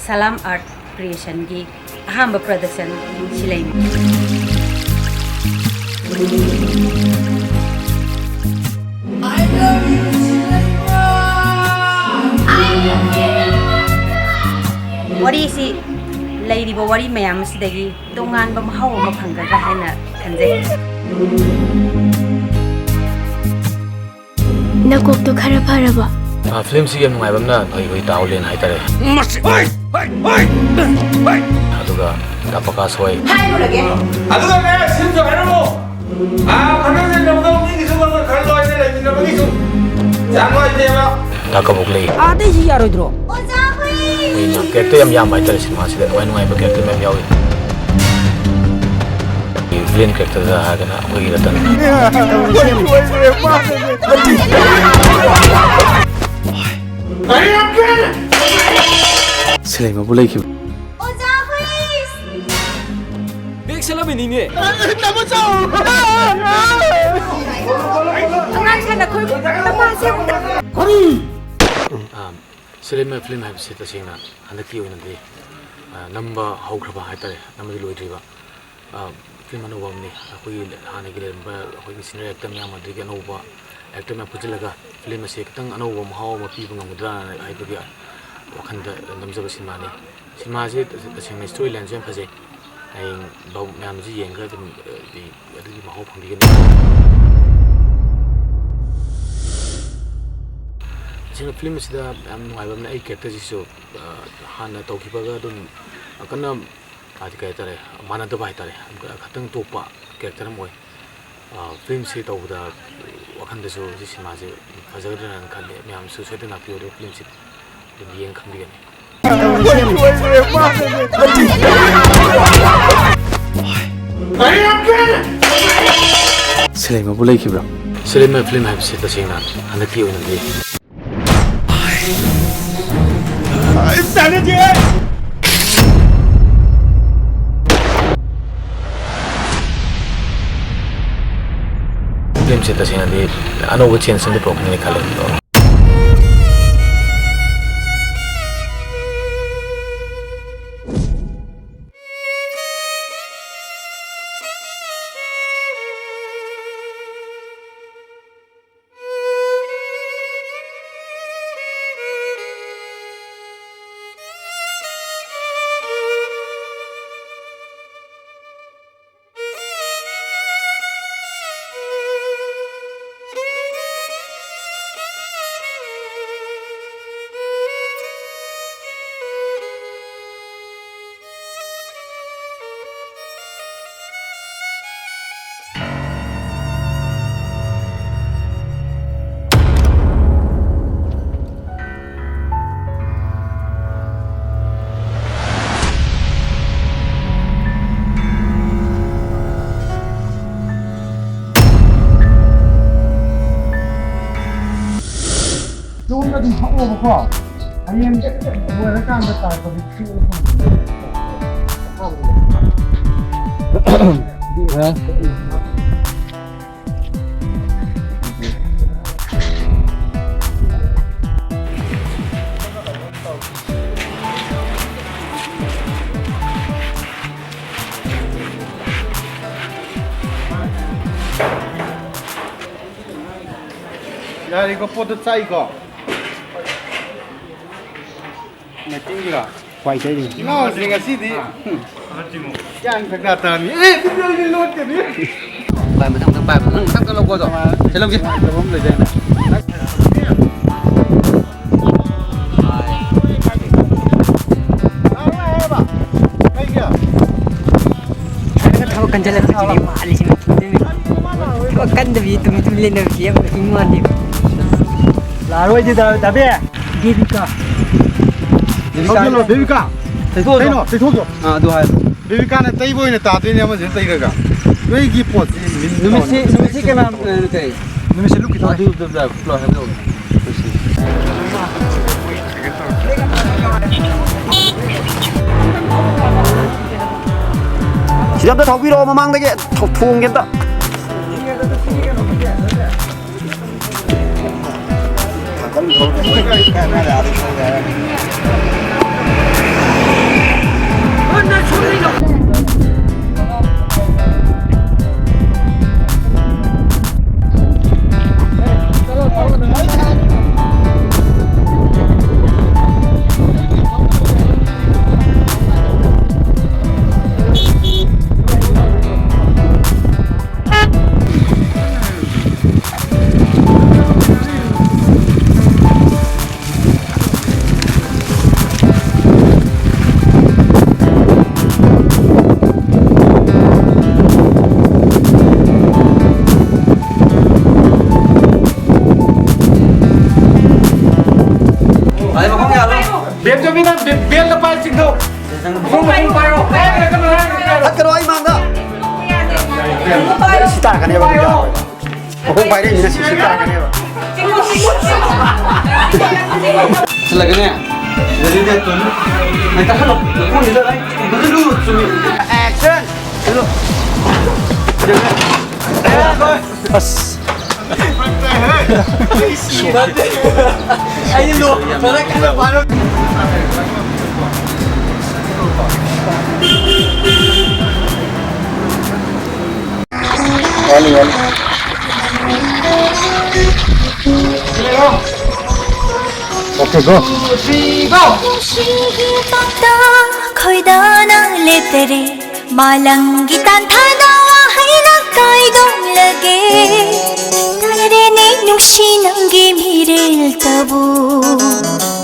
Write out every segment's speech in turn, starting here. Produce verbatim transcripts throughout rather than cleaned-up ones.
Salam Art Creationꯒꯤ ꯑꯍꯥꯟꯕ production ꯁꯤꯂꯩꯃ꯫ ꯋꯥꯔꯤꯁꯤ ꯂꯩꯔꯤꯕ ꯋꯥꯔꯤ ꯃꯌꯥꯝ ꯑꯁꯤꯗꯒꯤ ꯇꯣꯉꯥꯟꯕ ꯃꯍꯥꯎ ꯑꯃ ꯐꯪꯒꯗ꯭ꯔꯥ ꯍꯥꯏꯅ ꯈꯟꯖꯩ꯫ ꯅꯀꯣꯛꯇꯣ ꯈꯔ ꯐꯔꯕꯣ? ꯑ, ꯐꯤꯂꯝꯁꯤꯒꯤ ꯌꯥꯝ ꯅꯨꯡꯉꯥꯏꯕ ꯑꯃꯅ ꯅꯣꯏ ꯍꯣꯏ ꯇꯥꯎꯂꯦꯟ ꯍꯥꯏꯇꯥꯔꯦ꯫ ꯃꯁꯤ-, ꯍꯣꯏ! ꯍꯣꯏ! ꯍꯣꯏ! ꯍꯣꯏ! ꯑꯗꯨꯒ ꯗꯥ ꯄ꯭ꯔꯀꯥꯁ ꯍꯣꯏ꯫ ꯍꯥꯏꯔꯨꯔꯒꯦ꯫ ꯑꯗꯨꯒꯅꯦ, ꯁꯤꯝꯁꯨ ꯍꯥꯏꯔꯝꯃꯣ꯫ ꯑꯥ, ꯈꯠꯅ ꯆꯩꯅꯕꯗꯣ ꯃꯤꯒꯤꯁꯨ ꯈꯔ ꯈꯔ ꯂꯣꯏꯅ ꯂꯩꯃꯤꯟꯅꯕꯒꯤꯁꯨ ꯌꯥꯝ ꯅꯨꯡꯉꯥꯏꯇꯦꯕ꯫ ꯗꯥ ꯀꯕꯣꯛꯂꯩ꯫ ꯑꯥꯗꯩꯁꯤ ꯌꯥꯔꯣꯏꯗ꯭ꯔꯣ? ꯑꯣꯖꯥ ꯍꯨꯏ! ꯑꯩꯈꯣꯏꯅ character ꯌꯥꯝ ꯌꯥꯝꯕ ꯍꯥꯏꯇꯥꯔꯦ, ꯁꯤꯅꯦꯃꯥꯁꯤꯗ ꯅꯨꯡꯉꯥꯏ ꯅꯨꯡꯉꯥꯏꯕ character ꯃꯌꯥꯝ ꯌꯥꯎꯏ꯫ Villain characterꯗ ꯍꯥꯏꯔꯒꯅ ꯑꯩꯈꯣꯏꯒꯤ ꯔꯇꯟ꯫ ꯁꯤꯂꯩꯃꯕꯨ ꯂꯩꯈꯤꯕ꯫ ꯑꯣꯖꯥ ꯍꯨꯏ! Bag ꯁꯠꯂꯝꯃꯤꯅꯤꯅꯦ꯫ ꯑꯉꯥꯡ ꯁꯥꯟꯅ ꯈꯣꯏꯕ ꯃꯄꯥꯁꯦ ꯑꯃꯨꯛꯇ꯫ ꯑꯥ, ꯁꯤꯂꯩꯃ film ꯍꯥꯏꯕꯁꯤ ꯇꯁꯦꯡꯅ ꯍꯟꯗꯛꯀꯤ ꯑꯣꯏꯅꯗꯤ, ꯑꯥ, ꯅꯝꯕ ꯍꯧꯈ꯭ꯔꯕ ꯍꯥꯏꯇꯥꯔꯦ, ꯅꯝꯕꯗꯤ ꯂꯣꯏꯗ꯭ꯔꯤꯕ꯫ ꯑꯥ, film ꯑꯅꯧꯕ ꯑꯃꯅꯤ꯫ ꯑꯩꯈꯣꯏꯒꯤ ꯍꯥꯟꯅꯒꯤ ꯂꯩꯔꯝꯕ ꯑꯩꯈꯣꯏꯒꯤ senior actor ꯃꯌꯥꯝ ꯑꯗꯒꯤ ꯑꯅꯧꯕ actor ꯃꯌꯥꯝ ꯄꯨꯟꯁꯤꯜꯂꯒ film ꯑꯁꯤ ꯈꯤꯇꯪ ꯑꯅꯧꯕ ꯃꯍꯥꯎ ꯑꯃ ꯄꯤꯕ ꯉꯝꯒꯗ꯭ꯔꯥ ꯍꯥꯏꯕꯒꯤ ꯋꯥꯈꯜꯗ ꯅꯝꯖꯕ ꯁꯤꯅꯦꯃꯥꯅꯤ꯫ ꯁꯤꯅꯦꯃꯥꯁꯤ ꯇꯁꯦꯡꯅ story lineꯁꯨ ꯌꯥꯝ ꯐꯖꯩ꯫ ꯍꯌꯦꯡ ꯃꯌꯥꯝꯁꯤ ꯌꯦꯡꯉꯒ ꯑꯗꯨꯝ, ꯑ, ꯑꯗꯨꯒꯤ ꯃꯍꯥꯎ ꯐꯪꯕꯤꯒꯅꯤ꯫ ꯇꯁꯦꯡꯅ film ꯑꯁꯤꯗ ꯌꯥꯝ ꯅꯨꯡꯉꯥꯏꯕ ꯑꯃꯅ ꯑꯩ characterꯁꯤꯁꯨ, ꯑ, ꯍꯥꯟꯅ ꯇꯧꯈꯤꯕꯒ ꯑꯗꯨꯝ ꯌꯥꯝ ꯀꯟꯅ, ꯍꯥꯏꯗꯤ ꯀꯩ ꯍꯥꯏꯇꯥꯔꯦ, ꯃꯥꯟꯅꯗꯕ ꯍꯥꯏꯇꯥꯔꯦ, ꯈꯇꯪ ꯇꯣꯞꯄ character ꯑꯃ ꯑꯣꯏ꯫ ꯑ, filmꯁꯤ ꯇꯧꯕꯗ ꯋꯥꯈꯜꯗꯁꯨ ꯁꯤ ꯁꯤꯅꯦꯃꯥꯁꯦ ꯐꯖꯒꯗ꯭ꯔꯥꯅ ꯈꯜꯂꯦ꯫ ꯃꯌꯥꯝꯁꯨ ꯁꯣꯏꯗꯅ ꯂꯥꯛꯄꯤꯌꯨ, ꯑꯗꯨꯒ filmꯁꯤ ꯑꯗꯨꯝ ꯌꯦꯡꯉ ꯈꯪꯕꯤꯒꯅꯤ꯫ ꯁꯤꯂꯩꯃꯕꯨ ꯂꯩꯈꯤꯕ꯭ꯔꯥ? ꯁꯤꯂꯩꯃ film ꯍꯥꯏꯕꯁꯤ ꯇꯁꯦꯡꯅ ꯍꯟꯗꯛꯀꯤ ꯑꯣꯏꯅꯗꯤ filmꯁꯦ ꯇꯁꯦꯡꯅꯗꯤ ꯑꯅꯧꯕ change ꯑꯃꯗꯤ ꯄꯨꯔꯛꯀꯅꯤꯅ ꯈꯜꯂꯦ꯫ ꯀꯣ, ꯍꯌꯦꯡ ꯂꯣꯏꯔꯀꯥꯟꯗ ꯇꯥꯔꯛꯄꯗꯤ ꯊꯦꯡꯅ ꯐꯪꯕꯅꯦ꯫ ꯌꯥꯔꯦꯀꯣ, ꯄꯣꯠꯇꯣ ꯆꯥꯏꯀꯣ꯫ ꯃꯦꯆꯤꯟꯒꯤꯔꯣ? ꯈ꯭ꯋꯥꯏ ꯇꯩꯔꯤ꯫ ꯏꯅꯥꯎꯁꯦ ꯉꯁꯤꯗꯤ ꯀꯌꯥꯝ ꯀꯩꯀꯥ ꯇꯥꯔꯝꯃꯤ? ꯑꯦ, ꯑꯗꯨꯗꯤ ꯑꯩꯗꯤ ꯂꯣꯠꯀꯅꯤ꯫ ꯄꯥꯏ, ꯃꯊꯪ ꯃꯊꯪ ꯄꯥꯏꯕ꯫ ꯅꯪ ꯃꯊꯪ ꯆꯠꯂꯣꯀꯣ ꯑꯗꯣ꯫ ꯆꯠꯂꯧꯁꯤ꯫ ꯂꯥꯛꯑꯔꯣꯏ ꯍꯥꯏꯕ? ꯀꯩꯒꯤ? ꯊꯕꯛ ꯀꯟꯖꯜꯂꯛꯄꯁꯤꯅꯦ ꯋꯥꯠꯂꯤꯁꯤ꯫ ꯊꯕꯛ ꯀꯟꯗꯕꯤ ꯇꯨꯃꯤꯟ ꯇꯨꯃꯤꯟ ꯂꯩꯅꯕꯁꯤ ꯌꯥꯝ ꯏꯪ ꯃꯥꯟꯗꯦ꯫ ꯂꯥꯛꯑꯔꯣꯏꯗꯤ ꯗꯥ-, ꯗꯥꯕꯤ꯫ ꯗꯦꯕꯤꯀꯥ꯫ ꯗꯦꯕꯤꯀꯥ꯫ ꯊꯧꯖꯤꯜꯂꯣ, ꯗꯦꯕꯤꯀꯥ꯫ ꯇꯩꯊꯣꯛꯑꯣ꯫ ꯀꯩꯅꯣ, ꯇꯩꯊꯣꯛꯑꯣ꯫ ꯑꯥ, ꯑꯗꯨ ꯍꯥꯏꯌꯣ꯫ ꯗꯦꯕꯤꯀꯥꯅ ꯇꯩꯕ ꯑꯣꯏꯅ ꯇꯥꯗꯣꯏꯅꯦ ꯑꯃꯁꯤꯅ ꯇꯩꯔꯒ꯫ ꯅꯣꯏꯒꯤ ꯄꯣꯠꯁꯤ ꯃꯤꯟ ꯅꯨꯃꯤꯠꯁꯤ, ꯇꯧꯔꯦ꯫ ꯅꯨꯃꯤꯠꯁꯤ ꯀꯩꯅꯣ, ꯑ, ꯀꯩ? ꯅꯨꯃꯤꯠꯁꯤ ꯂꯨꯞꯈꯤꯗꯧꯔꯦ꯫ ꯑꯗꯨ, ꯑꯗꯨ, ꯑꯗꯨ, ꯑꯗꯨ ꯍꯥꯏꯕꯤꯔꯛꯑꯣ꯫ ꯁꯤꯗ ꯑꯝꯇ ꯊꯧꯕꯤꯔꯛꯑꯣ, ꯃꯃꯥꯡꯗꯒꯤ ꯊꯣ-, ꯊꯣꯡꯒꯦ ꯑꯝꯇ꯫ ꯕꯦꯝꯆꯧꯕꯤ, ꯅꯪ ꯕꯦ-, ꯕꯦꯜꯗ ꯄꯥꯏ ꯆꯤꯡꯊꯧ꯫ ꯃꯈꯣꯡ, ꯃꯈꯣꯡ ꯄꯥꯏꯔꯣ꯫ ꯄꯥꯏꯔꯣ, ꯄꯥꯏꯔꯣ꯫ ꯆꯠꯀꯅꯣ, ꯑꯩ ꯃꯥꯡꯗ꯫ ꯁꯤ ꯇꯥꯔꯛꯀꯅꯦꯕ, ꯑꯗꯨꯝ ꯌꯥꯔꯣꯏꯕ꯫ ꯃꯈꯣꯡ ꯄꯥꯏꯔꯛꯏꯅꯤꯅ ꯁꯤ, ꯁꯤ ꯇꯥꯔꯛꯀꯅꯦꯕ꯫ ꯆꯠꯂꯒꯅꯦ꯫ ꯒꯥꯔꯤꯗ ꯇꯣꯡꯉꯨ꯫ ꯉꯥꯏ ꯀꯥꯈꯠꯂꯣ꯫ ꯅꯈꯣꯡꯁꯤꯗ ꯑꯩ ꯕꯨꯗꯨ ꯆꯨꯝꯃꯤ꯫ Action! ꯑꯁ꯫ ꯑꯩ ꯂꯣ ꯊꯣꯔꯛꯀꯅꯤ ꯄꯥꯔꯣ꯫ ꯌꯥꯅꯤ, ꯌꯥꯅꯤ꯫ Okay, go. ꯅꯨꯡꯁꯤꯒꯤ ꯄꯥꯛꯇ ꯈꯣꯏꯗꯥꯅ ꯂꯦꯞꯇꯔꯦ꯫ ꯃꯥꯂꯪꯒꯤ ꯇꯥꯟꯊꯥꯗ ꯋꯥꯍꯩꯅ ꯀꯥꯏꯗꯣꯛꯂꯒꯦ꯫ ꯇꯥꯔꯦꯅꯦ ꯅꯨꯡꯁꯤ ꯅꯪꯒꯤ ꯃꯤꯔꯦꯜꯇꯕꯨ꯫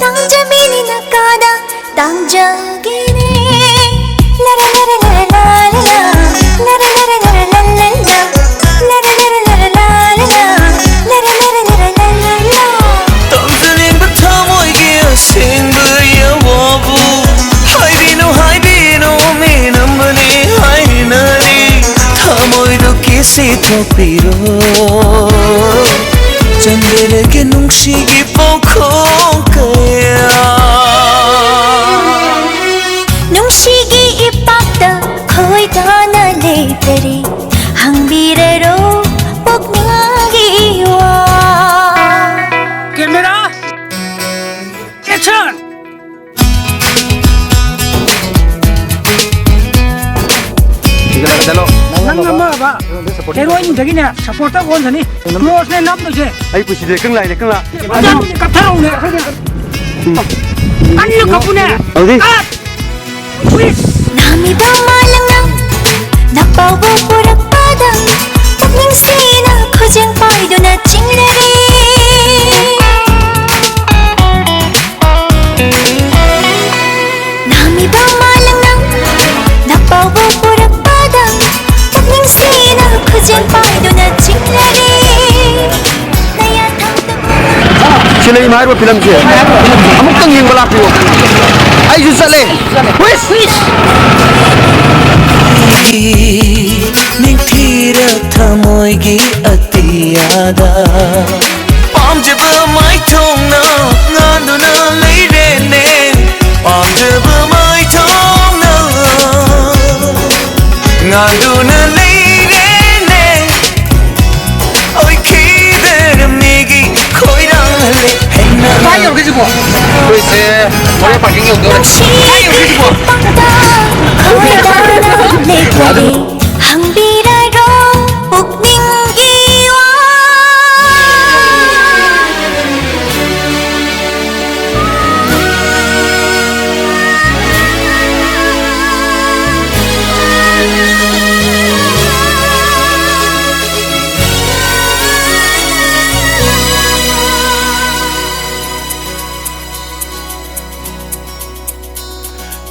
ꯇꯥꯡꯖꯕꯤꯅꯤ ꯅꯀꯥꯗ ꯇꯥꯡꯖꯒꯦꯅꯦ꯫ ꯂꯔ ꯂꯔ ꯂꯔ ꯂꯥ ꯂꯥ ꯂꯥ꯫ ꯂꯔ ꯂꯔ ꯂꯔ ꯂꯥ ꯂꯥ ꯂꯥ꯫ ꯂꯔ ꯂꯔ ꯂꯔ ꯂꯥ ꯂꯥ ꯂꯥ꯫ ꯂꯔ ꯂꯔ ꯂꯔ ꯂꯥ ꯂꯥ ꯂꯥ꯫ ꯇꯝꯖꯅꯤꯡꯕ ꯊꯃꯣꯏꯒꯤ ꯑꯁꯦꯡꯕ ꯌꯥꯋꯥꯕꯨ ꯍꯥꯏꯕꯤꯅꯨ, ꯍꯥꯏꯕꯤꯅꯨ, ꯃꯤꯅꯝꯕꯅꯤ ꯍꯥꯏꯅꯔꯤ꯫ ꯊꯃꯣꯏꯗꯨ ꯀꯤꯁꯤ ꯊꯣꯛꯄꯤꯔꯣ꯫ ꯆꯪꯖꯔꯒꯦ ꯅꯨꯡꯁꯤꯒꯤ ꯄꯥꯎꯈꯣꯡ ꯀꯌꯥ꯫ ꯅꯨꯡꯁꯤꯒꯤ ꯏꯄꯥꯛꯇ ꯈꯣꯏꯗꯥꯅ ꯂꯩꯇꯔꯦ꯫ ꯍꯪꯕꯤꯔꯔꯣ ꯄꯨꯛꯅꯤꯡꯒꯤ ꯋꯥ꯫ Camera, action! ꯁꯤꯗ ꯆꯠꯂꯣ꯫ ꯅꯪ ꯑꯃꯕ ꯍꯦꯔꯣꯏꯟꯗꯒꯤꯅꯦ ꯁꯞꯄꯣꯔꯇꯔ ꯑꯣꯟꯒꯅꯤ꯫ ꯀ꯭ꯂꯣꯁꯅꯦ ꯅꯝꯗꯣꯏꯁꯦ꯫ ꯑꯩ ꯄꯨꯟꯁꯤꯗ ꯀꯪꯂꯥꯏꯅꯦ, ꯀꯪꯂꯥ꯫ ꯑꯗꯨ ꯀꯞꯊꯔꯛꯎꯅꯦ꯫ ꯀꯟꯅ ꯀꯞꯄꯨꯅꯦ꯫ ꯍꯧꯖꯤꯛ꯫ ꯀꯠ! ꯅꯥꯃꯤꯗ ꯃꯥꯂꯪꯅ ꯅꯄꯥꯎꯕꯨ ꯄꯨꯔꯛꯄꯗ ꯄꯨꯛꯅꯤꯡꯁꯤꯅ ꯈꯨꯖꯦꯡ ꯄꯥꯏꯗꯨꯅ ꯆꯤꯡꯅꯔꯦ꯫ ꯅꯥꯃꯤꯗ ꯃꯥꯂꯪꯅ ꯅꯄꯥꯎꯕꯨ ꯄꯨꯔꯛꯄꯗ ꯄꯨꯛꯅꯤꯡꯁꯤꯅ ꯈꯨꯖꯦꯡ ꯄꯥꯏꯗꯨꯅ ꯆꯤꯡꯅꯔꯦ꯫ ꯀꯌꯥ ꯊꯝꯗꯕ ꯁꯤꯂꯩꯃ ꯍꯥꯏꯔꯤꯕ ꯐꯤꯂꯝꯁꯦ ꯑꯃꯨꯛꯇꯪ ꯌꯦꯡꯕ ꯂꯥꯛꯄꯤꯌꯨ꯫ ꯑꯩꯁꯨ ꯆꯠꯂꯦ꯫ ꯍꯨꯏꯁ! ꯅꯤꯡꯊꯤꯔ ꯊꯃꯣꯏꯒꯤ ꯑꯇꯤꯌꯥꯗ ꯄꯥꯝ ꯑꯗꯨꯅ ꯂꯩꯔꯦꯅꯦ ꯑꯣꯏꯈꯤꯗ꯭ꯔ ꯃꯤꯒꯤ ꯈꯣꯏꯔꯥꯡꯍꯜꯂꯦ ꯍꯦꯟꯅ꯫ ꯀꯥꯏ ꯌꯧꯔꯒꯦ ꯁꯤꯕꯣ? ꯑꯩꯈꯣꯏꯁꯦ ꯃꯣꯔꯦ ꯄꯥꯔꯀꯤꯡ ꯌꯧꯗꯣꯔꯦ꯫ ꯀꯥꯏ ꯌꯧꯔꯒꯦ ꯁꯤꯕꯣ? ꯈꯣꯏꯗꯥꯅ ꯂꯩꯈ꯭ꯔꯦ꯫ ꯍꯪꯕꯤꯔꯔꯣ ꯄꯨꯛꯅꯤꯡꯒꯤ ꯋꯥ꯫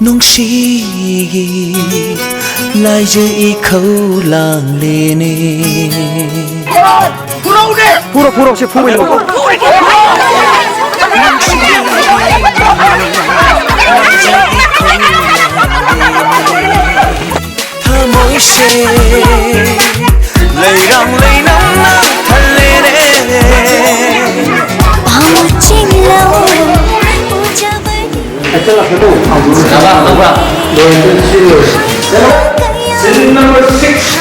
ꯅꯨꯡꯁꯤꯒꯤ ꯂꯥꯏꯖ ꯏꯈꯧ ꯂꯥꯡꯂꯦꯅꯦ꯫ ꯐꯨꯔꯣ, ꯐꯨꯔꯣ, ꯁꯤ ꯐꯨꯕꯩ ꯂꯧ꯫ ꯊꯃꯣꯏꯁꯦ ꯂꯩꯔꯥꯡ ꯂꯩꯅꯝꯅ ꯊꯜꯂꯦꯅꯦ꯫ ꯄꯥꯝꯕ ꯆꯤꯡꯂꯧ ꯎꯖꯕꯅꯤ꯫ Serial number six.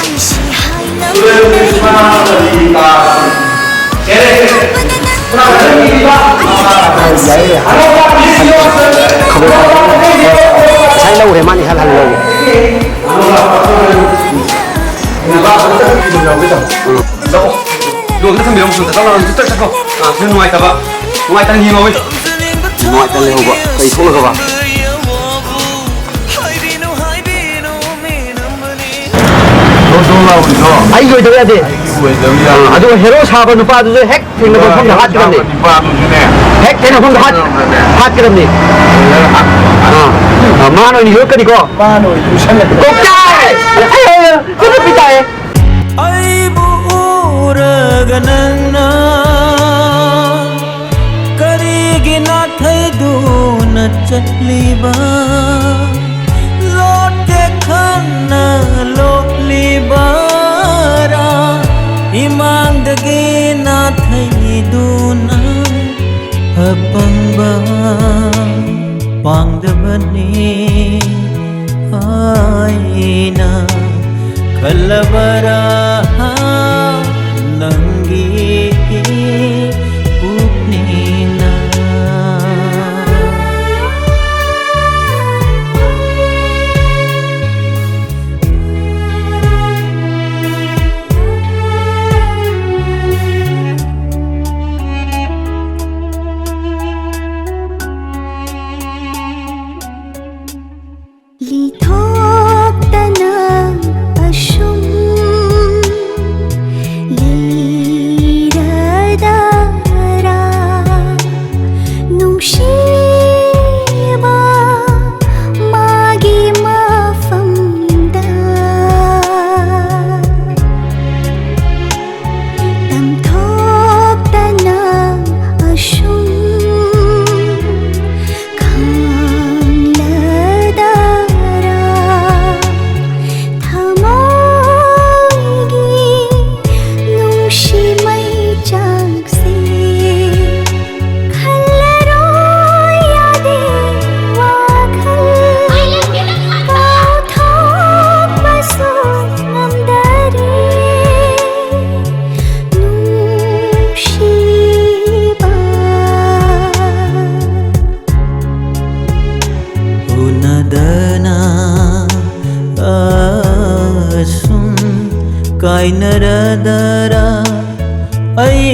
ꯉꯁꯥꯏ ꯂꯧꯔꯦ, ꯃꯥꯅ ꯏꯍꯥꯟ ꯍꯥꯟꯅ ꯂꯧꯔꯦ꯫ ꯂꯣꯟꯗ ꯊꯝꯕꯤꯔꯝꯃꯣ, ꯁꯣꯝꯗ ꯆꯠꯂꯣ, ꯆꯠꯂꯣ, ꯆꯠꯂꯣ꯫ ꯑꯥ, ꯁꯤꯗ ꯅꯨꯡꯉꯥꯏꯇꯕ, ꯅꯨꯡꯉꯥꯏꯇꯅ ꯌꯦꯡꯍꯧꯋꯤ꯫ ꯅꯨꯡꯉꯥꯏꯇꯅ ꯂꯩꯍꯧꯕ꯫ ꯀꯩ ꯊꯣꯛꯂꯒꯕ? ꯗꯣ ꯗꯣ ꯂꯥꯎꯔꯤꯗꯣ꯫ ꯑꯩꯒꯤ ꯑꯣꯏꯗꯕ ꯌꯥꯗꯦ꯫ ꯑꯩꯒꯤ ꯑꯣꯏꯗꯕ ꯌꯥꯗꯦ꯫ ꯑꯥ, ꯑꯗꯨꯒ ꯍꯦꯔꯣ ꯁꯥꯕ ꯅꯨꯄꯥꯗꯨꯁꯨ ꯍꯦꯛ ꯊꯦꯡꯅꯕ ꯃꯐꯝꯗ ꯍꯥꯠꯀꯗꯕꯅꯤ꯫ ꯅꯨꯄꯥꯗꯨꯁꯨꯅꯦ꯫ ꯍꯦꯛ ꯊꯦꯡꯅꯕ ꯃꯐꯝꯗ ꯍꯥꯠ-, ꯍꯥꯠꯀꯗꯕꯅꯤ꯫ ꯑꯥ, ꯑꯥ, ꯃꯥꯅ ꯑꯣꯏꯅ ꯌꯣꯠꯀꯅꯤꯀꯣ꯫ ꯃꯥꯅ ꯑꯣꯏꯅ ꯌꯣꯠꯁꯜꯂꯅꯤ꯫ ꯀꯣꯛꯆꯥꯏ! ꯈꯨꯠꯅ ꯄꯤ ꯇꯥꯏꯌꯦ꯫ ꯑꯩꯕꯨ ꯎꯔꯒ ꯅꯪꯅ ꯀꯔꯤꯒꯤ ꯅꯥꯊꯩꯗꯨꯅ ꯆꯠꯂꯤꯕ? ꯂꯣꯠꯀꯦ ꯈꯟꯅ ꯂꯣꯠꯂꯤꯕꯔꯥ? ꯏꯃꯥꯡꯗꯒꯤ ꯅꯥꯊꯩꯗꯨꯅ ꯑꯄꯪꯕ ꯄꯥꯡꯗꯕꯅꯤ ꯍꯥꯏꯅ ꯈꯜꯂꯕꯔꯥ ꯅꯪꯒꯤ ꯄꯨꯛꯅꯤꯡꯅ? ꯂꯤꯊꯣꯛꯇꯅ ꯑꯁꯨꯝ ꯂꯩꯔꯗꯔꯥ? ꯅꯨꯡꯁꯤꯕ ꯃꯥꯒꯤ ꯃꯐꯝꯗ ꯇꯝꯊꯣꯛꯇꯅ ꯑꯁꯨꯝ ꯈꯪꯂꯗꯔꯥ? ꯊꯃꯣꯏꯒꯤ ꯅꯨꯡꯁꯤ ꯃꯩꯆꯥꯛꯁꯦ ꯈꯜꯂꯔꯣꯏ ꯌꯥꯗꯦ ꯋꯥꯈꯜ ꯀꯥꯎꯊꯣꯛꯄꯁꯨ ꯉꯝꯗꯔꯦ ꯅꯨꯡꯁꯤꯕ꯫ ꯎꯅꯗꯅ ꯑꯁꯨꯝ ꯀꯥꯏꯅꯔꯗꯔꯥ? ꯑꯩ